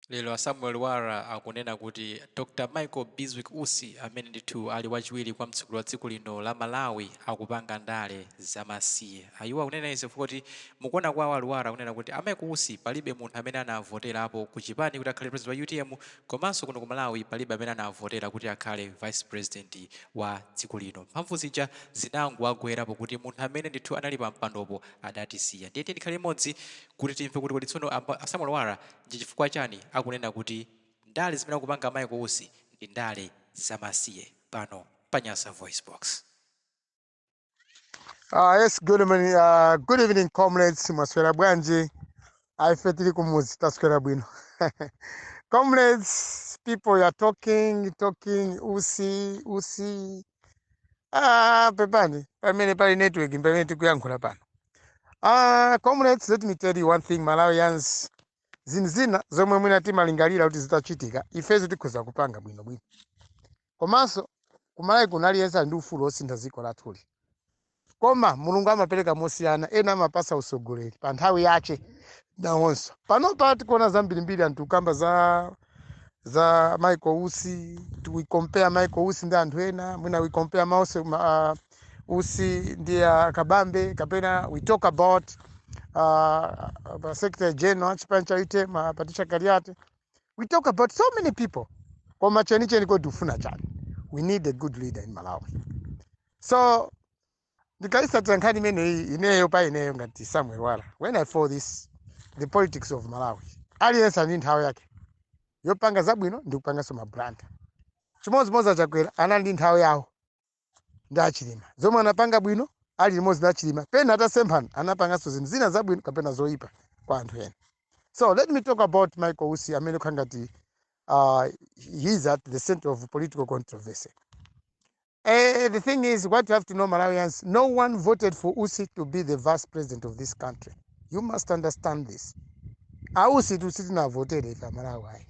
Lero a Samuel Lwara akunena kuti Dr Michael Bizwick Usi amene ndithu ali wachiwiri kwa mtsogoleri wa dziko lino la Malawi akupanga ndale zamasiye. Iwo akunena izi chifukwa kuti mukuona kwawo a Lwara akunena kuti a Michael Usi palibe munthu amene anavoterapo ku chipani kuti akhale president wa utm komanso kuno ku Malawi palibe amene anavotera kuti akhale vice president wa dziko lino. Mphamvu zija zinangowagwera pokuti munthu amene ndithu anali pa mpandopo adatisiya. Ndiye tiyeni tikhale limodzi kuti timve kuti kodi tsono a Samuel Lwara ndi chifukwa chani akunena kuti ndale zimene akupanga Michael Usi ndi ndale zamasiye pano pa Nyasa VoiceBox. Yes, good evening, good evening comrades. Mwaswera bwanji? Ife tili kumuzi taswera bwino. Comrades, people are talking, talking, Usi, Usi. Ah, pepani, pamene pali network, pamene tikuyankhula pano. Ah, comrades, let me tell you one thing, Malawians. Zinthu zina zomwe mwina timalingalira kuti zitachitika, ifezo tikhoza kupanga bwino bwino. Komanso, kumalawi kuno aliyense ali ndi ufulu wosintha dziko lathuli. Koma Mulungu amapereka mosiyana, ena amapasa usogoleri pa nthawi yache nawonso. Panopa tikuona zambirimbiri anthu kukamba za Michael Usi, we compare Michael Usi ndi anthu ena, mwina we compare Mause, Usi ndi Kabambe, kapena we talk about Secretary General chipani cha UTM, Patricia Kaliati. We talk about so many people. Koma chenicheni kodi ufuna chani? We need a good leader in Malawi. So ndikaisatira nkhani imeneyi ineyo pa ineyo ngati Samuel Lwara, when I follow this, the politics of Malawi, aliyense ali ndi nthawi yake yopanga zabwino ndi kupanganso ma blunder. Chimodzimodzi aChakwera anali ndi nthawi yawo ndi aChilima, zomwe anapanga bwino ali limodzi ndi aChilima, pena atasemphana anapanganso zinthu zina zabwino kapena zoyipa kwa anthu ena. So let me talk about Michael Usi amene kukhala ngati he is at the center of political controversy. The thing is, what you have to know, Malawians, no one voted for Usi to be the vice president of this country. You must understand this. AUsi sitinavotere ife Amalawi ayi.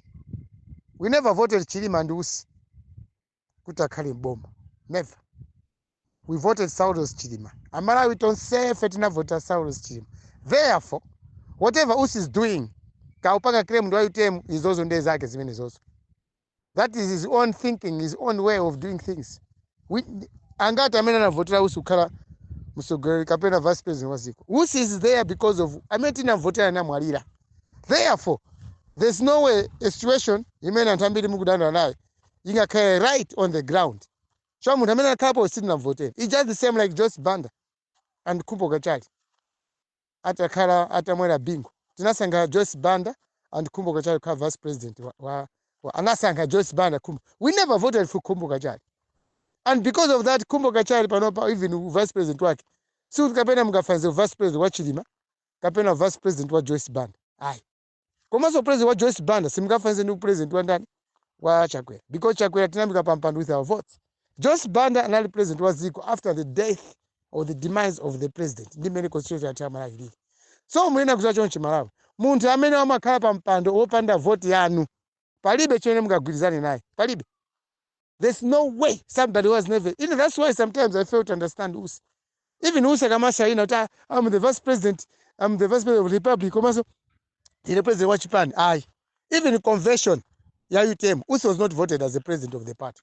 We never voted Chilima and Usi kuti akhale mboma. Never. We voted Saulos Chilima. Amalawi tonsefe tinavota Saulos Chilima. Therefore, whatever Usi is doing, kaupanga claim ndi wa UTM, izozo ndiye zake zimene zozo. That is his own thinking, his own way of doing things. Angati amene anavotera Usi kukhala mtsogoleri kapena vice president wa dziko? Usi is there because of amene tinamvotera anamwalira. Therefore, there's no way a situation imene anthu ambiri mukudandaula nayo ingakhale right on the ground. So munthu amene akhalapo sitinamvotera. It's just the same like Joyce Banda and Khumbo Kachali. Atakhala atamwera Bingu, tinasankha Joyce Banda and Khumbo Kachali kukhala vice president wa anasankha Joyce Banda, Khumbo. We never voted for Khumbo Kachali. And because of that, Khumbo Kachali panopa even vice president wake sikuti kapena mungafanze vice president wa Chilima kapena vice president wa Joyce Banda. Ayi. Komanso president wa Joyce Banda simungafanze ndi president wa ndani? Wa Chakwera. Because Chakwera tinamika pampando with our votes. Joyce Banda anali president wa dziko after the death or the demise of the president. Ndi mmene constitution yathu ya Malawi ilili. So mwina kuziwa chonchi Malawi. Munthu amene amakhala pa mpando wopanda vote yanu, palibe chimene mungagwirizane naye. Palibe. There's no way somebody was never. That's why sometimes I fail to understand Usi. Even Usi akamashaina kuti, "Ah, I'm the vice president, I'm the vice president of the republic." Komanso ndine president wa chipani. Ayi. Even convention ya UTM, Usi was not voted as the president of the party.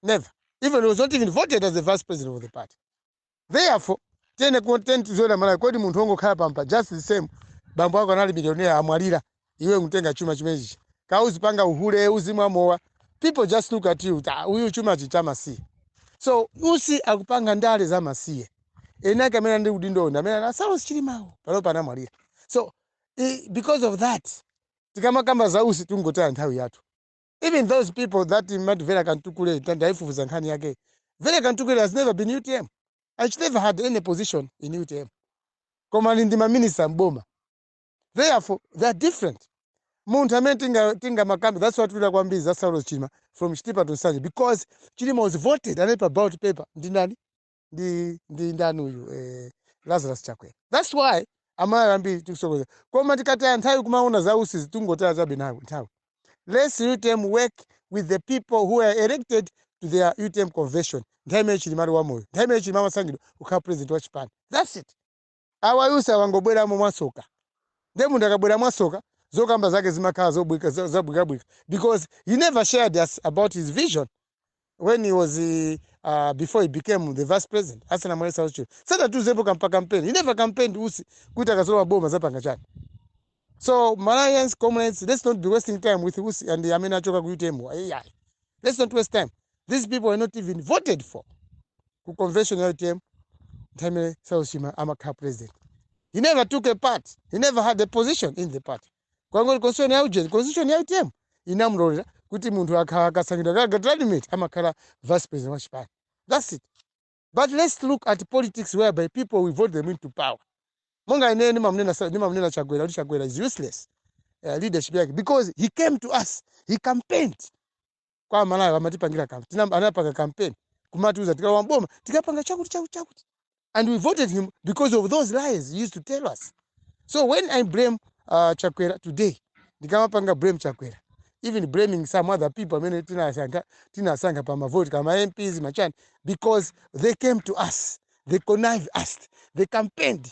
Never. Even he was not even voted as the vice president of the party. Therefore, tene content zoona Malawi kodi munthu wongokhala pampa just the same bambo ako anali millionaire amwalira iwe nkutenga chuma chimenechi kauzipanga uhule uzimwa mowa, people just look at you, "Ah, uyu chuma chichamasiye." So Usi akupanga ndale za masiye. Ena ake amene ndi udindo amene anasawo Chilimawo pano panamwalira. So because of that, tikamakamba za Usi tungotaya nthawi yathu. Even those people that might Vera Kantukule, ndaifufuza nkhani yake, Vera Kantukule has never been UTM and she never had any position in UTM, koma ali ndi maminista mboma. Therefore they are different. Munthu amene tinga makambi, that's what tulira kwambiri za Saulos Chilima from Chitipa to Nsanje, because Chilima was voted anali pa ballot paper ndi ndani? Ndi ndani uyu, Lazarus Chakwera. That's why Amalawi ambiri tikusokoza. Koma tikataya nthawi kumaona za Usi, tungotaya chabe nawe nthawi. Let's UTM work with the people who are elected to their UTM convention nthawi imene Chilima ali wamoyo, nthawi imene Chilima amasankhidwa kukhala president wa chipani. That's it. Awa Usi awangobweramo mwasoka, ndiye munthu akabwera mwasoka Zokamba zake zimakhala zobwika, zabwikabwika, because he never shared us about his vision when he was before he became the vice president. Asanamwalire Saulos Chilima sadatiuzepo kampa campaign. He never campaigned, Usi, kuti akazolowa boma zapanga chani. So Malawians, comrades, let's not be wasting time with Usi and amene achoka ku UTM. Ai, let's not waste time. These people are not even voted for ku convention ya UTM. Nthawi imene Saulos Chilima amakhala president, he never took a part. He never had a position in the party. Kwangoti constitution ya UGN, constitution ya UTM inamulolera kuti munthu akasankhidwa ka amakhala vice president wa chipani. That's it. But let's look at politics whereby people, we vote them into power. Monga ine ndimamunena Chakwera kuti Chakwera is useless, leadership yake, because he came to us, he campaigned kwa Malawi, amatipangira campaign, anapanga campaign kumatiuza tikalowa mboma tikapanga chakuti, chakuti, chakuti, and we voted him because of those lies he used to tell us. So when I blame Chakwera today, ndikamapanga blame Chakwera, even blaming some other people amene tinasankha pa mavoti kama MPs, machani, because they came to us, they connived us, they campaigned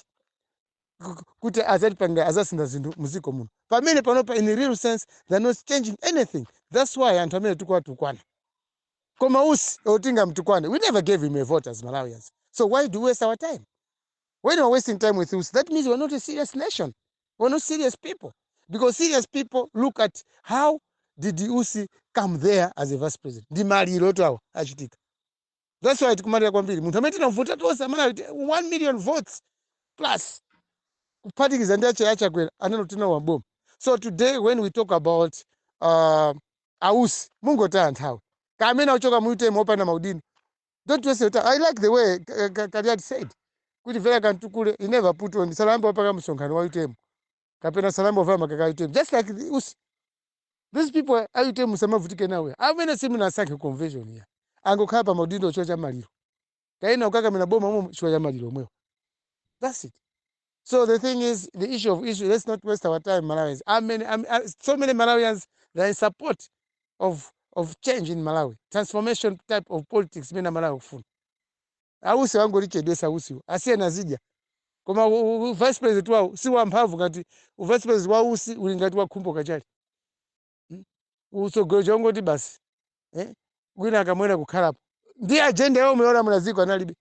kuti azatipanga, azasintha zinthu muziko muno, pamene panopa in real sense they're not changing anything. That's why anthu amene tikuwatukwana. Koma Usi otinga mtukwane, we never gave him a vote as Malawians. So why do we waste our time? When we're wasting time with Usi, that means we're not a serious nation. We're not serious people, because serious people look at how did Usi come there as a vice president. Ndi maliro to awo achitika. That's why tikumalira kwambiri munthu amene tinamvota tonse amene 1 million votes plus kuphatikiza ndi achakwera aneno tinawa boma. So today when we talk about ausi, mungotaya nthawi kamene achoka mu UTM opanda maudindo. Don't waste your time. I like the way Kaliati said kuti Vera Kantukule, he never put on salambe wapaka msonkhano wa UTM kapena salambe wavala makaka a UTM, just like the Usi. These people a UTM musamavutike nawe, amene simunasankhe convention ya angokhala pa maudindo chifukwa cha maliro, kaina kukakamira boma momwe chifukwa cha maliro omwewo. That's it. So the thing is, the issue of issue, let's not waste our time, Malawians. I mean, so many Malawians, they are in support of change in Malawi, transformation type of politics imene Malawi kufuna. Ausi wangolichedwesa, ausiwo asiyena zidya, koma vice president wawo si wamphamvu ngati vice president wa Usi uli ngati wa Khumbo Kachali. Utsogoleri wangoti basi, eh? Wina akamwera kukhalapo ndi agenda yomwe yolamula dziko analibe.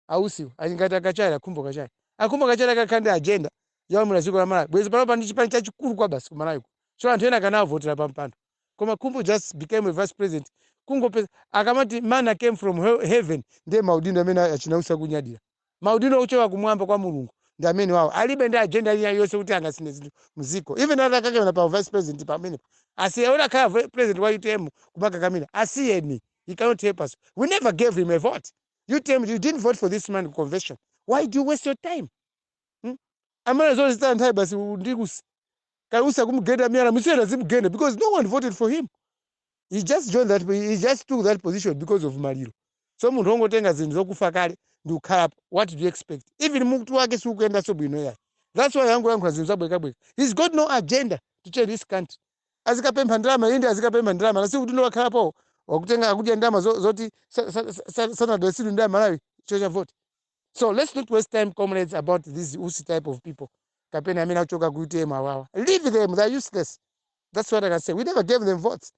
Ausiwo ali ngati akachali, akhumbo Kachali. Akhumbo Kachali akakhala ndi agenda yolamula dziko la Malawi, bwezi panopa ndi chipani chachikulu kwa basi ku Malawi. So anthu ena akanavotera pa mpando, koma Khumbo just became a vice president kungopeza. Akamati manna came from heaven, ndiye maudindo amene achinausa kunyadira, maudindo okuchoka kumwamba kwa Mulungu ndi amene wawo. Alibe ndi agenda ina yonse kuti angasinthe zinthu mziko. Even atakakemera pa vice president pamenepo, asiye unakhala president wa UTM kumakakamira, asiyeni. He cannot help us. We never gave him a vote. UTM, you didn't vote for this man convention. Why do you waste your time, Amene zozitaya nthawi basi ndi kusi kausa kumugenda miyala musiyena zimugenda, because no one voted for him. He just joined that, he just took that position because of maliro. So munthu wongotenga zinthu zokufa kale ndi kukhalapo, what do you expect? Even mutu wake sikuyendanso bwino yayi. That's why yangoyankhula zinthu zabwekabweka. He's got no agenda to change this country. Azikapempha ndalama, inde, azikapempha ndalama, nasi kuti wakhalapo wakutenga akudya ndalama zoti sanadalitsidwe ndi Amalawi cho cha vote. So let's not waste time, comrades, about this Usi type of people kapena amene achoka ku UTM awawa. Leave them, they're useless. That's what I can say. We never gave them votes.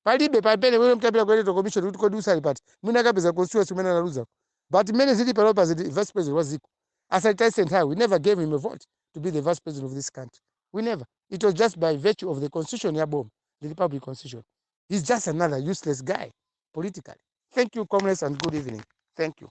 Palibe pamene wewe mtapira ku Electoral Commission kuti kodi usali pati, mwina akapeza constituency kumene analuza. But mmene zili panopa, zili vice president wa dziko asatitayise nthawi. We never gave him a vote to be the vice president of this country. We never. It was just by virtue of the constitution ya boma, the republic constitution. He's just another useless guy politically. Thank you, comrades, and good evening. Thank you.